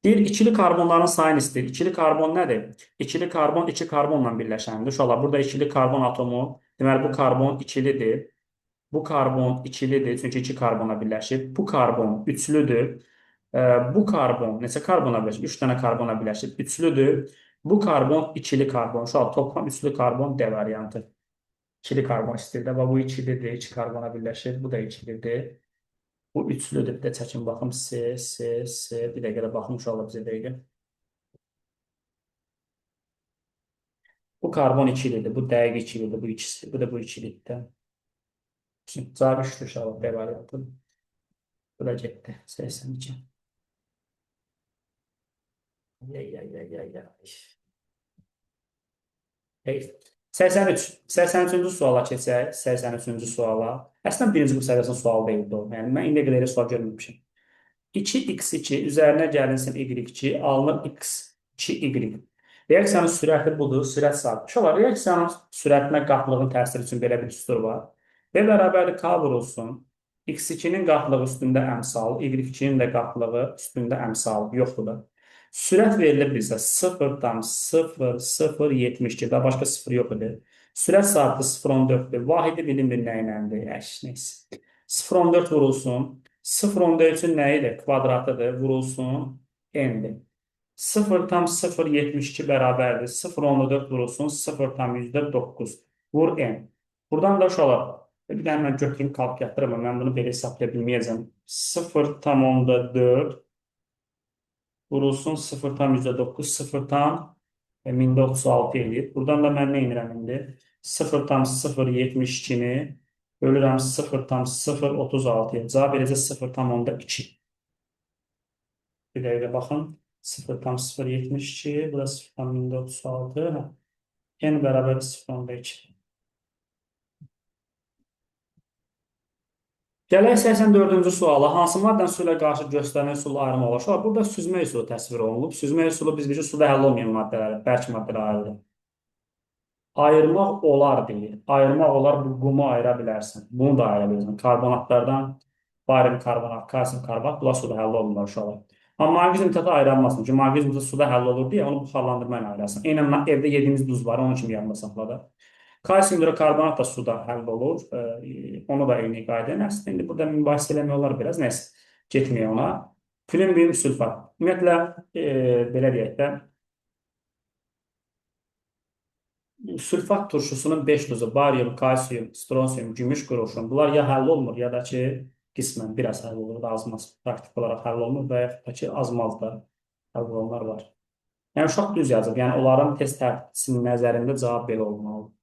Deyir, ikili karbonların sayını istəyir. İkili karbon nədir? İkili karbon iki karbonla birləşəndir. Uşaqlar, burada ikili karbon atomu, deməli, bu karbon ikilidir. Bu karbon ikilidir, çünki iki karbona birləşib. Bu karbon üçlüdür. Bu karbon neçə karbona birləşib? 3 dənə karbona birləşib. Üçlüdür. Bu karbon ikili karbon. Uşaqlar, toplam üçlü karbon D variantı. İkili karbon istəyir də. Bu ikilidir, iki karbona birləşir. Bu da ikilidir. Bu üçlüdür. Bir də çəkin baxım. C, C, C. Bir dəqiqə də baxım uşaqlar bizə dəqiqə. Bu karbon ikilidir. Bu dəqiq ikilidir. Bu ikisi. Bu da bu ikilidir. Cavab üçdür uşaqlar. B variantı. Bu da getdi. 82. Ya, ya, ya, ya, ya. Hey. 83. 83-cü suala keçək. 83-cü suala. Əslində birinci qrup səviyyəsinin sualı deyildi o. Yəni mən indiyə qədər elə sual görməmişəm. 2x2 üzərinə gəlinsin y2, alınır x2y. Reaksiyanın sürəti budur, sürət sabit. Uşaqlar, reaksiyanın sürətinə qatlığın təsiri üçün belə bir düstur var. V bərabərdir K vurulsun. X2-nin qatlığı üstündə əmsal, Y2-nin də qatlığı üstündə əmsal yoxdur da. Sürət verilir bizə 0,0072, daha başqa sıfır yox idi. Sürət sabiti 0,14-dür. Vahidi bilinmir nə iləndir. Əş, neyse. 0,14 vurulsun. 0,14-ün nə idi? Kvadratıdır. Vurulsun. N-dir. 0,072 bərabərdir. 0,14 vurulsun. 0,9. Vur N. Buradan da uşaqlar, bir dənə mən götürüm kalkulyatora, mən bunu belə hesablaya bilməyəcəm. 0,4 vurulsun 0,9, 0,1036 eləyir. Buradan da mən nə edirəm indi? 0,072-ni bölürəm 0,036-ya. Cavab eləcə 0,2. Bir dəqiqə baxın. 0,072, bu da 0,1036. N bərabər 0,2. Gələk 84-cü suala. Hansı maddənin su ilə qarşı göstərilən üsulla ayırma olar? Uşaqlar, burada süzmə üsulu təsvir olunub. Süzmə üsulu biz bilirik suda həll olmayan maddələri, bərk maddələri ayırır. Ayırmaq olar deyir. Ayırmaq olar, bu qumu ayıra bilərsən. Bunu da ayıra bilərsən. Karbonatlardan barium karbonat, kalsium karbonat, bunlar suda həll olmurlar uşaqlar. Amma maqnit nitratı ayıra bilməzsən. Çünki maqnit nitratı suda həll olur deyə onu buxarlandırma ilə ayırarsan. Eynən evdə yediyimiz duz var, onun kimi yanında saxladı. Kalsium hidrokarbonat da suda həll olur. Onu da eyni qayda. Əslində indi burada mübahisə eləmək olar biraz. Nəysə, getməyək ona. Plümbium sülfat. Ümumiyyətlə, belə deyək də, sülfat turşusunun 5 duzu, barium, kalsium, stronsiyum, gümüş qurğuşun. Bunlar ya həll olmur, ya da ki, qismən biraz həll olur, azmaz, praktik olaraq həll olmur və yaxud da ki, azmaz da həll olanlar var. Yəni, uşaq düz yazıb. Yəni, onların test tərtibçisinin nəzərində cavab belə olmalıdır.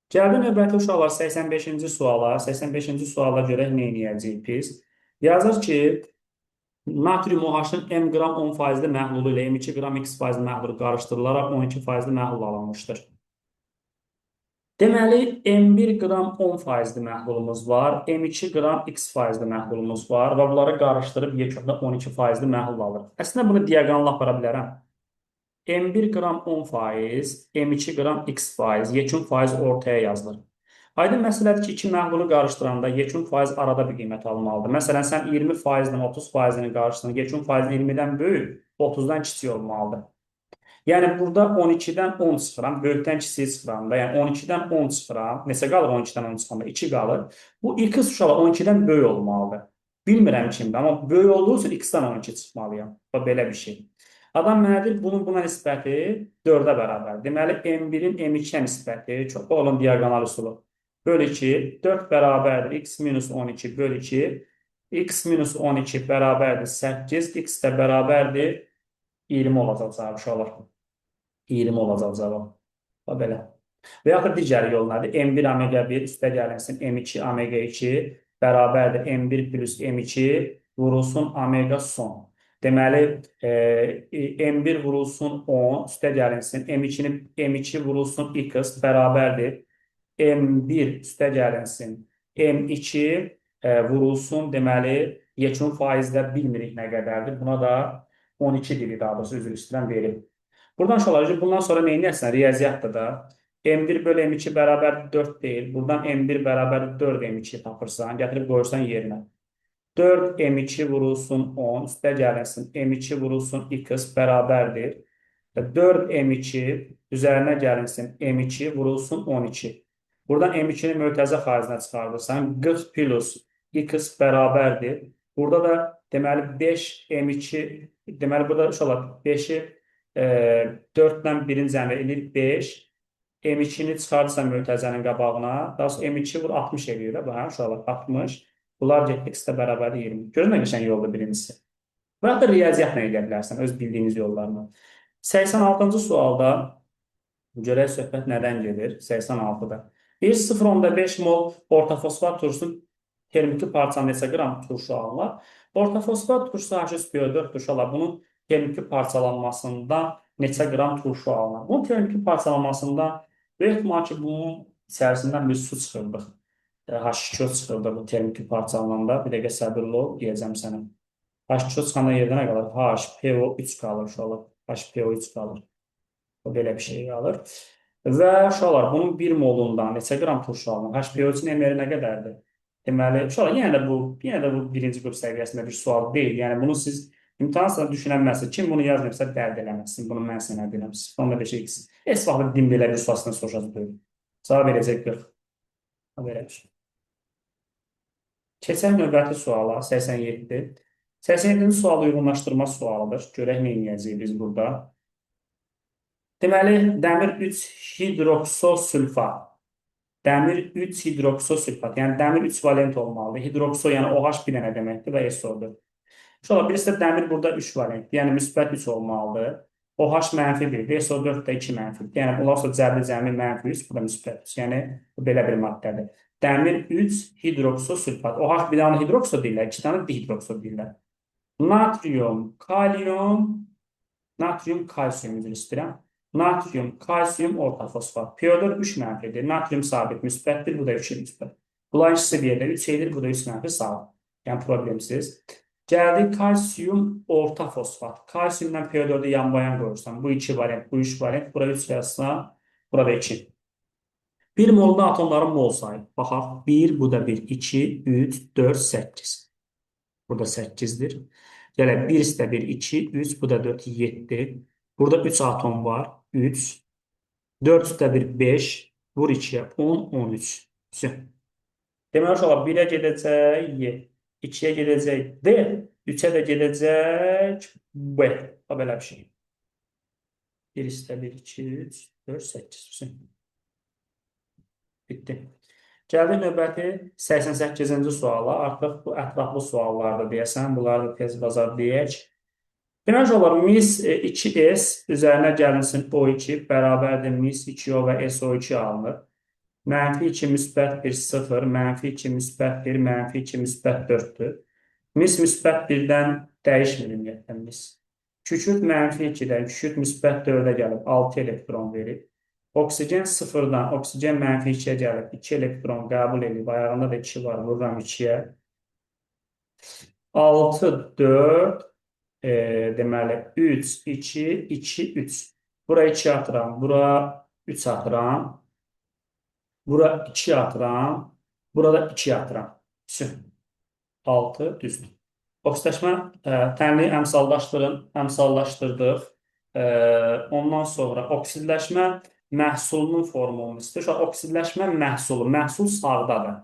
Gəldi növbəti uşaqlar 85-ci suala. 85-ci suala görə nə edəcəyik biz? Yazır ki, natrium OH-ın M qram 10 faizli məhlulu ilə M2 qram X faizli məhlulu qarışdırılaraq 12 faizli məhlul alınmışdır. Deməli, M1 qram 10 faizli məhlulumuz var, M2 qram X faizli məhlulumuz var və bunları qarışdırıb yekunda 12 faizli məhlul alırıq. Əslində, bunu diaqonalla apara bilərəm. M1 qram 10 faiz, M2 qram X faiz, yekun faiz ortaya yazılır. Aydın məsələdir ki, iki məhlulu qarışdıranda yekun faiz arada bir qiymət almalıdır. Məsələn, sən 20 faizlə 30 faizini qarışdıranda yekun faiz 20-dən böyük, 30-dan kiçik olmalıdır. Yəni burada 12-dən 10 çıxıram, böyükdən kiçiyi çıxıram da. Yəni 12-dən 10 çıxıram. Neçə qalır 12-dən 10 çıxanda? 2 qalır. Bu x uşaqlar 12-dən böyük olmalıdır. Bilmirəm kimdir, amma böyük olduğu üçün x-dən 12 çıxmalıyam. Bax belə bir şey. Adam mənə deyir, bunun buna nisbəti 4-ə bərabər. Deməli, M1-in M2-yə nisbəti, çox olan diaqonal üsulu. Böl 2, 4 bərabərdir x minus 12 böl 2, x minus 12 bərabərdir 8, x də bərabərdir 20 olacaq cavab uşaqlar. 20 olacaq cavab. Bax belə. Və yaxud da digər yol nədir? M1 omega 1 üstə gəlinsin M2 omega 2 bərabərdir M1 plus M2 vurulsun omega son. Deməli, M1 vurulsun 10 üstə gəlinsin M2-ni M2 vurulsun x bərabərdir M1 üstə gəlinsin M2 vurulsun, deməli, yekun faizdə bilmirik nə qədərdir. Buna da 12 dedik, daha doğrusu, üzr istəyirəm, verib. Buradan uşaqlar, bundan sonra nə edərsən? Riyaziyyatda da M1 bölü M2 bərabər 4 deyil. Buradan M1 bərabər 4 M2 tapırsan, gətirib qoyursan yerinə. 4 M2 vurulsun 10, üstə gəlinsin M2 vurulsun x bərabərdir. 4 M2 üzərinə gəlinsin M2 vurulsun 12. Buradan M2-ni mötərizə xaricinə çıxardırsan, 40 plus x bərabərdir. Burada da deməli 5 M2, deməli burada uşaqlar 5-i 4 ilə 1-in cəmi edir 5. M2-ni çıxardırsan mötərizənin qabağına. Daha sonra M2 vur 60 eləyir də, bu, hə, uşaqlar 60. Bunlar getdi, x də bərabərdir 20. Görün nə qəşəng yoldur birincisi. Və hətta riyaziyyatla eləyə bilərsən, öz bildiyiniz yollarla. 86-cı sualda görək söhbət nədən gedir? 86-da. Bir 0,5 mol ortofosfat turşusunun termiki parçanı neçə qram turşu alınır? Ortofosfat turşusu H3PO4 turşu bunun termiki parçalanmasından neçə qram turşu alınır? Bunun termiki parçalanmasından böyük ehtimal ki, bunun içərisindən bir su çıxırdıq. H2O çıxırdı bu termiki parçalananda. Bir dəqiqə səbirli ol, deyəcəm sənə. H2O çıxanda yerdə nə qalır? HPO3 qalır uşaqlar. HPO3 qalır. O belə bir şey qalır. Və uşaqlar, bunun 1 molundan neçə qram turşu alınır? HPO3-ün MR nə qədərdir? Deməli, uşaqlar, yenə də bu birinci qrup səviyyəsində bir sual deyil. Yəni bunu siz imtahan sırasında düşünənməzsiniz. Kim bunu yazmayıbsa dərd eləməsin. Bunu mən sənə deyirəm. 0,5 x. Heç vaxt din belə bir sualsından soruşacaq deyil. Cavab verəcək 40. Belə bir şey. Keçək növbəti suala, 87. 87-ci sual uyğunlaşdırma sualıdır. Görək nə edəcəyik biz burada. Deməli, dəmir 3 hidroksosülfat. Dəmir 3 hidroksosülfat. Yəni, dəmir 3 valent olmalıdır. Hidrokso, yəni OH bir dənə deməkdir və SO-dur. Uşaqlar, birisi də dəmir burada 3 valent, yəni müsbət 3 olmalıdır. OH mənfi 1-dir, SO4 də 2 mənfidir. Yəni, bunlar olsa cəbri cəmi mənfi 3, bu da müsbət 3. Yəni, bu belə bir maddədir. Dəmir 3 hidroksosülfat. OH bir dənə hidrokso deyirlər, 2 dənə dihidrokso deyirlər. Natrium, kalium, natrium, kalsium üzr istəyirəm. Natrium, kalsium, ortofosfat. PO4 3 mənfidir. Natrium sabit müsbətdir, bu da 3 müsbət. Bunların ikisi bir yerdə 3 edir, bu da 3 mənfi sabit. Yəni, problemsiz. Gəldik kalsium orta fosfat. Kalsiumdan PO4-ü yan bayan qoyursan. Bu 2 valent, bu 3 valent. Bura 3 yazsan, burada 2. 1 molda atomların mol sayı. Baxaq, 1, bu da 1, 2, 3, 4, 8. Burada 8-dir. Gələk, 1 üstə 1, 2, 3, bu da 4, 7. Burada 3 atom var, 3. 4 üstə 1, 5. Vur 2-yə, 10, 13. Deməli, uşaqlar, 1-ə gedəcək, Y. 2-yə gedəcək D, 3-ə də gedəcək B. Bax, belə bir şey. 1 üstə 1, 2, 3, 4, 8. Bitdi. Gəldik növbəti 88-ci suala. Artıq bu ətraflı suallardır deyəsən. Bunları da tez bazar deyək. Deməli, uşaqlar, mis 2S üzərinə gəlinsin O2 bərabərdir mis 2O və SO2 alınır. Mənfi 2 müsbət 1, 0, mənfi 2 müsbət 1, mənfi 2 müsbət 4-dür. Mis müsbət 1-dən dəyişmir ümumiyyətlə mis. Kükürt mənfi 2-dən, kükürt müsbət 4-ə gəlib 6 elektron verib. Oksigen 0-dan, oksigen mənfi 2-yə gəlib 2 elektron qəbul edib. Ayağında da 2 var, vururam 2-yə. 6, 4, deməli 3, 2, 2, 3. Bura 2 atıram, bura 3 atıram. Bura 2 atıram. Burada 2 atıram. 6 düzdür. Oksidaşma tənli əmsallaşdırın. Əmsallaşdırdıq. Ondan sonra oksidləşmə məhsulunun formulunu istəyir. Uşaq, oksidləşmə məhsulu, məhsul sağdadır.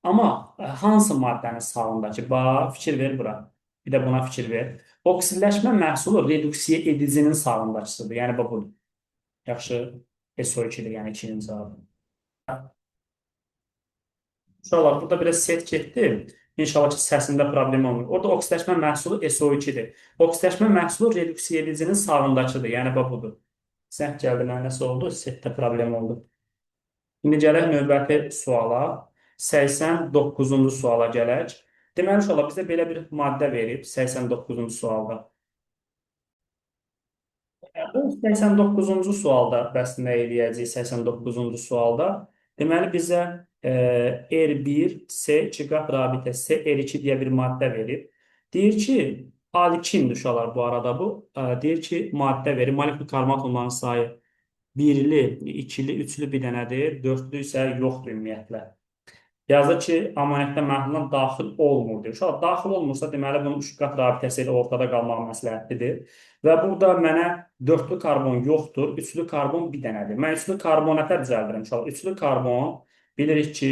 Amma hansı maddənin sağındakı? Bax, fikir ver bura. Bir də buna fikir ver. Oksidləşmə məhsulu reduksiya edicinin sağındakısıdır. Yəni, bax budur. Yaxşı, SO2-dir, yəni 2-nin cavabı. Uşaqlar, burada biraz set getdi. İnşallah ki, səsində problem olmur. Orada oksidləşmə məhsulu SO2-dir. Oksidləşmə məhsulu reduksiya edicinin sağındakıdır. Yəni, bax budur. Səhv gəldi, mənə nəsə oldu? Setdə problem oldu. İndi gələk növbəti suala. 89-cu suala gələk. Deməli, uşaqlar, bizə belə bir maddə verib 89-cu sualda. Bu 89-cu sualda bəs nə eləyəcəyik 89-cu sualda? Deməli, bizə R1, S2 qat rabitə S, R2 deyə bir maddə verib. Deyir ki, alkindir uşaqlar bu arada bu. Deyir ki, maddə verir. Molekul karbon atomlarının sayı birli, ikili, üçlü bir dənədir. Dördlü isə yoxdur ümumiyyətlə. Yazır ki, amoniakda məhluluna daxil olmur deyir. Uşaqlar, daxil olmursa, deməli, bunun üç qat rabitəsi ilə ortada qalmaq məsləhətlidir. Və burada mənə dördlü karbon yoxdur, üçlü karbon bir dənədir. Mən üçlü karbon nətər düzəldirəm uşaqlar? Üçlü karbon, bilirik ki,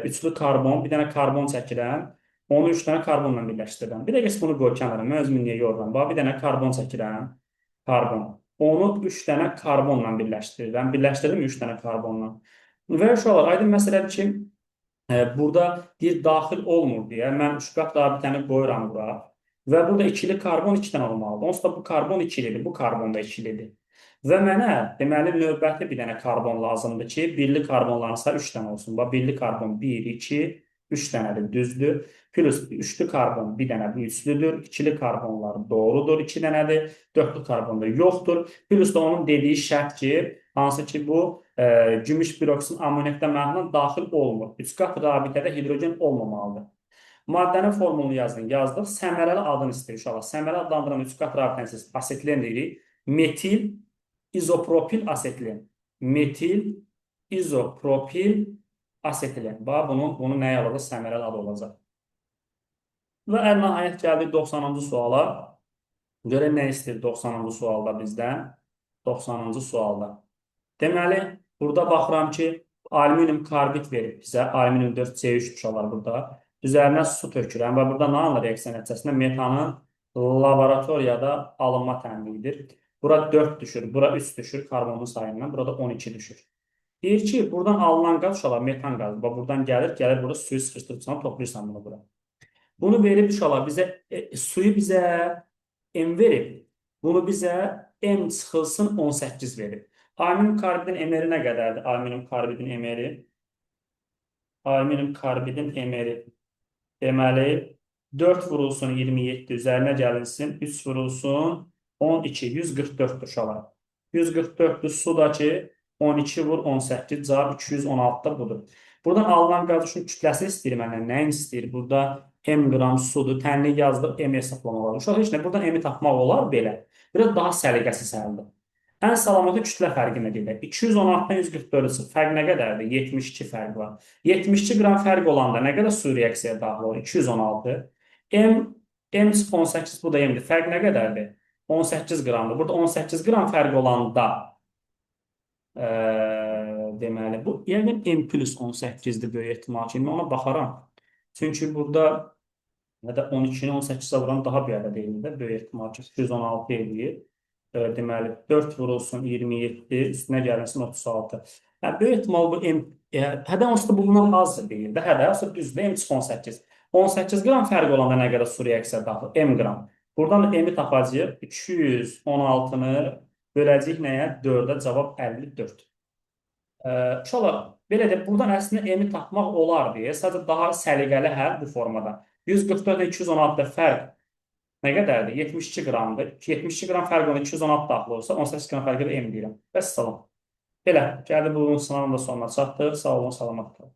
üçlü karbon, bir dənə karbon çəkirəm, onu üç dənə karbonla birləşdirirəm. Bir dəqiqə bunu qoy kənara, mən özümü niyə yoruram? Bax, bir dənə karbon çəkirəm, karbon. Onu üç dənə karbonla birləşdirirəm. Birləşdirdim üç dənə karbonla. Və uşaqlar, aydın məsələdir ki, burada deyir, daxil olmur deyə mən üç qat rabitəni qoyuram bura. Və burada ikili karbon iki dənə olmalıdır. Onsuz da bu karbon ikilidir, bu karbon da ikilidir. Və mənə, deməli, növbəti bir dənə karbon lazımdır ki, birli karbonların sayı üç dənə olsun. Bax, birli karbon 1, 2, 3 dənədir, düzdür. Plus üçlü karbon bir dənə, bu üçlüdür. İkili karbonlar doğrudur, iki dənədir. Dörtlü karbon da yoxdur. Plus da onun dediyi şərt ki, hansı ki bu gümüş biroksin amoniakda məhluluna daxil olmur. Üç qat rabitədə hidrogen olmamalıdır. Maddənin formulunu yazdın, yazdıq. Səmərəli adını istəyir uşaqlar. Səmərəli adlandıran üç qat rabitəni siz asetilen deyirik. Metil izopropil asetilen. Metil izopropil asetilen. Bax, bunun nəyə alacaq? Səmərəli adı olacaq. Və ən nəhayət gəldik 90-cı suala. Görək nə istəyir 90-cı sualda bizdən. 90-cı sualda. Deməli, burada baxıram ki, alüminium karbid verib bizə. Alüminium 4C3 uşaqlar burada. Üzərinə su tökürəm və burada nə alınır reaksiya nəticəsində? Metanın laboratoriyada alınma tənliyidir. Bura 4 düşür, bura 3 düşür karbonun sayından, burada 12 düşür. Deyir ki, buradan alınan qaz uşaqlar metan qazı. Bax, buradan gəlir, gəlir burada suyu sıxışdırırsan, toplayırsan bunu bura. Bunu verib uşaqlar bizə, suyu bizə M verib. Bunu bizə M çıxılsın 18 verib. Alüminium karbidin MR-i nə qədərdir? Alüminium karbidin MR-i. Alüminium karbidin MR-i. Deməli, 4 vurulsun 27 üzərinə gəlinsin, 3 vurulsun 12, 144-dür uşaqlar. 144-dür sudakı 12 vur 18, cavab 216 da budur. Buradan alınan qaz üçün kütləsini istəyir məndən. Nəyin istəyir? Burada M qram sudur. Tənlik yazdıq, M hesaplamaq olar. Uşaq heç nə, buradan M-i tapmaq olar belə. Biraz daha səliqəsiz həldir. Ən salamatı kütlə fərqinə gedək. 216-dan 144 çıxır. Fərq nə qədərdir? 72 fərq var. 72 qram fərq olanda nə qədər su reaksiyaya daxil olur? 216. M, M 18, bu da M-dir. Fərq nə qədərdir? 18 qramdır. Burada 18 qram fərq olanda deməli, bu yəqin M plus 18-dir böyük ehtimal ki. Mən ona baxaram. Çünki burada ya da 12-ni 18-ə vuran daha bir ədəd eləyir də, böyük ehtimal ki, 216 eləyir. Deməli, 4 vurulsun 27, üstünə gəlinsin 36. Hə, böyük ehtimal bu M, hədə onsuz da bu bundan az deyil də, hədə onsuz düzdür, M çıx 18. 18 qram fərq olanda nə qədər su reaksiya daxil? M qram. Buradan da M-i tapacağıq. 216-nı böləcəyik nəyə? 4-ə, cavab 54. Uşaqlar, belə də buradan əslində M-i tapmaq olar deyə, sadəcə daha səliqəli həll bu formada. 144 ilə 216-da fərq nə qədərdir? 72 qramdır. 72 qram fərq olanda 216 daxil olsa, 18 qram fərqi də M deyirəm. Vəssalam. Belə, gəldi bu sınavın da sonuna çatdıq. Sağ olun, salamat qalın.